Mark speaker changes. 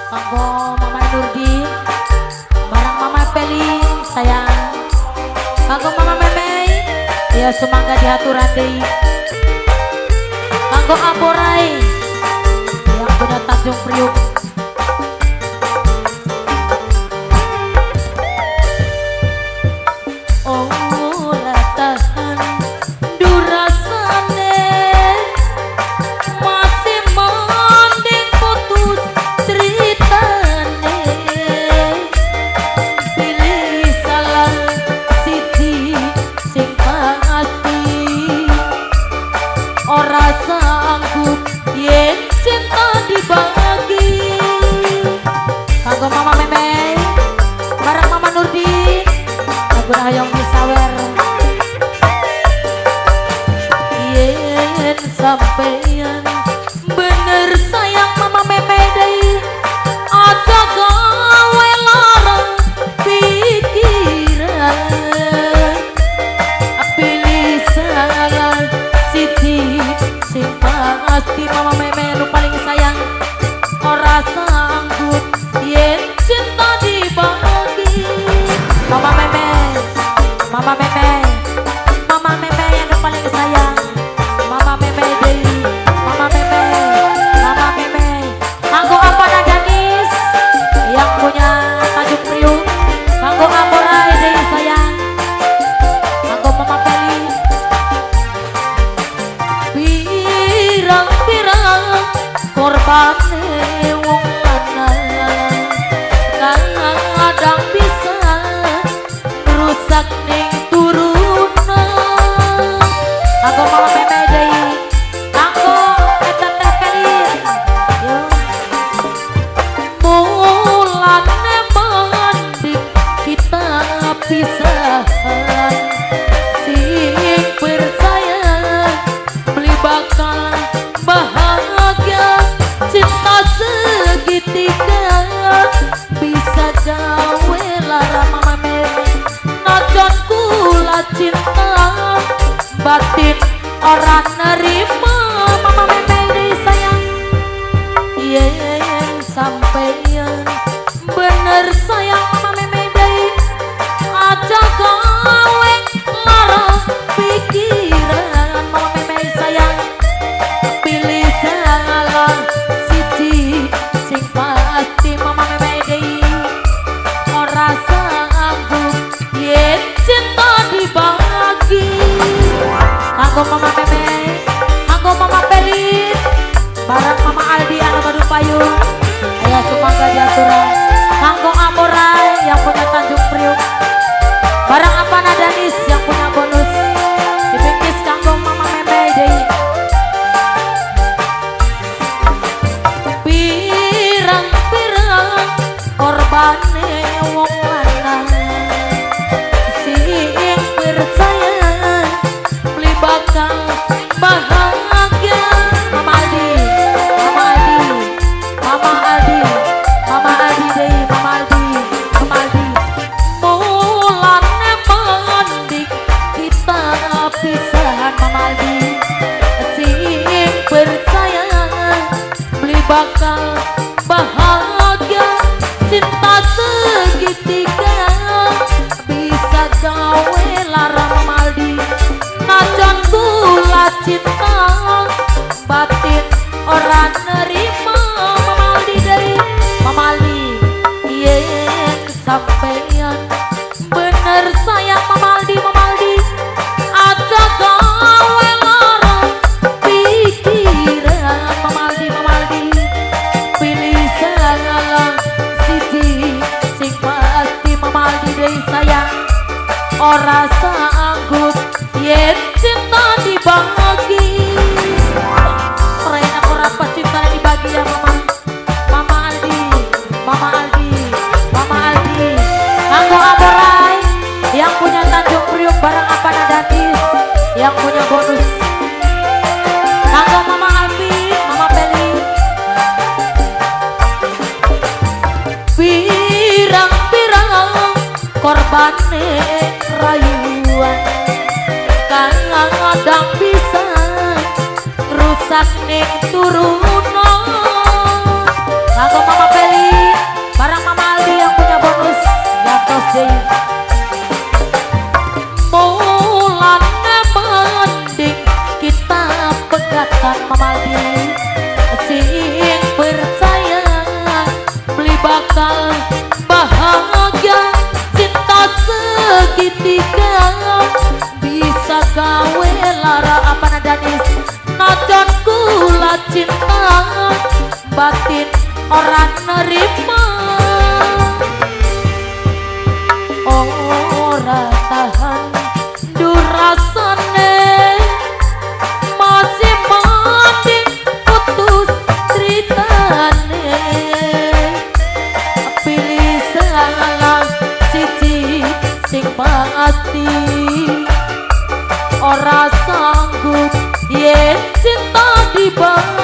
Speaker 1: Kanggo Mama Nurdin, barang Mama Peli sayang. Kanggo Mama Memei, ya sumangga diaturan deui. Kanggo Aborai yang punya Tanjung Priuk. Ora tahan durasane, masih mending putus ceritane. Pilih salah siji sing pasti, ora sanggup yen cinta dibagi. Kanggo Mama Memei, bareng Mama Nurdin, lagu hayong disawer. Yen sampeyan bener sayang Mama Memei deui, aja gawe lara pikiran. Pilih salah siji sing pasti, Mama Memei lu paling sayang. Ora sanggup yen cinta dibagi. Mama Memei, Mama Memei, Mama Memei yang paling sayang. Mama Memei deui, Mama Memei, Mama Memei. Kanggo apa Nadanis yang punya Tanjung Priuk, kanggo Amorai deui sayang. Kanggo Mama Peli. Pirang-pirang korbane wong lanang, kadang bisa rusak ning turunan. Kanggo Mama Memei deui, kanggo eta Teh Pelin. Yo. Mulane mending kita pisahan, sing percaya beli bakal bahagia. Cinta segitiga bisa gawe lara Mama Memei. Najan kula cinta, batin ora nerima. Mama Memei deui sayang. Yen sampeyan bener sayang Mama Memei deui, aja gawe lara pikiran. Mama Memei sayang, pilih salah siji sing pasti. Mama Memei deui, ora sanggup yen cinta dibagi. Kanggo Mama Memei, kanggo Mama Pelin, bareng Mama Aldi anu gaduh payung. Ayo sumangga diaturan. Kanggo Amorai yang punya Tanjung Priuk, bareng apa Nadanis yang punya bonus. Dibingkis kanggo Mama Memei deui. Pirang-pirang korbane wong lanang, sing percaya beli bakal bahagia. Mama Aldi, Mama Aldi, Mama Aldi, Mama Aldi deui, Mama Aldi, Mama Aldi. Mulane mending kita pisahan Mama Aldi, sing percaya beli bakal bahagia. Cinta segitiga bisa gawe lara Mama Aldi. Najan kula cinta, batin ora nerima. Mama Aldi deui, Mama Aldi. Yen sampeyan bener sayang Mama Aldi, Mama Aldi, aja gawe lara pikiran. Mama Aldi, Mama Aldi, pilih salah siji sing pasti. Mama Aldi deui sayang, ora sanggup yen cinta dibagi. Ora enak ora pas cinta dibagi ya Mama. Mama Aldi, Mama Aldi, Mama Aldi. Kanggo Amorai yang punya Tanjung Priuk, bareng apa Nadanis yang punya bonus. Kanggo Mama Alfi, Mama Peli. Pirang-pirang korbane rayuan, kadang bisa rusak ning turunan. Kanggo Mama Peli. nerima, ora tahan durasane, masih mati putus ceritane. Pilih salah siji sing pasti, ora sanggup yen cinta dibalas.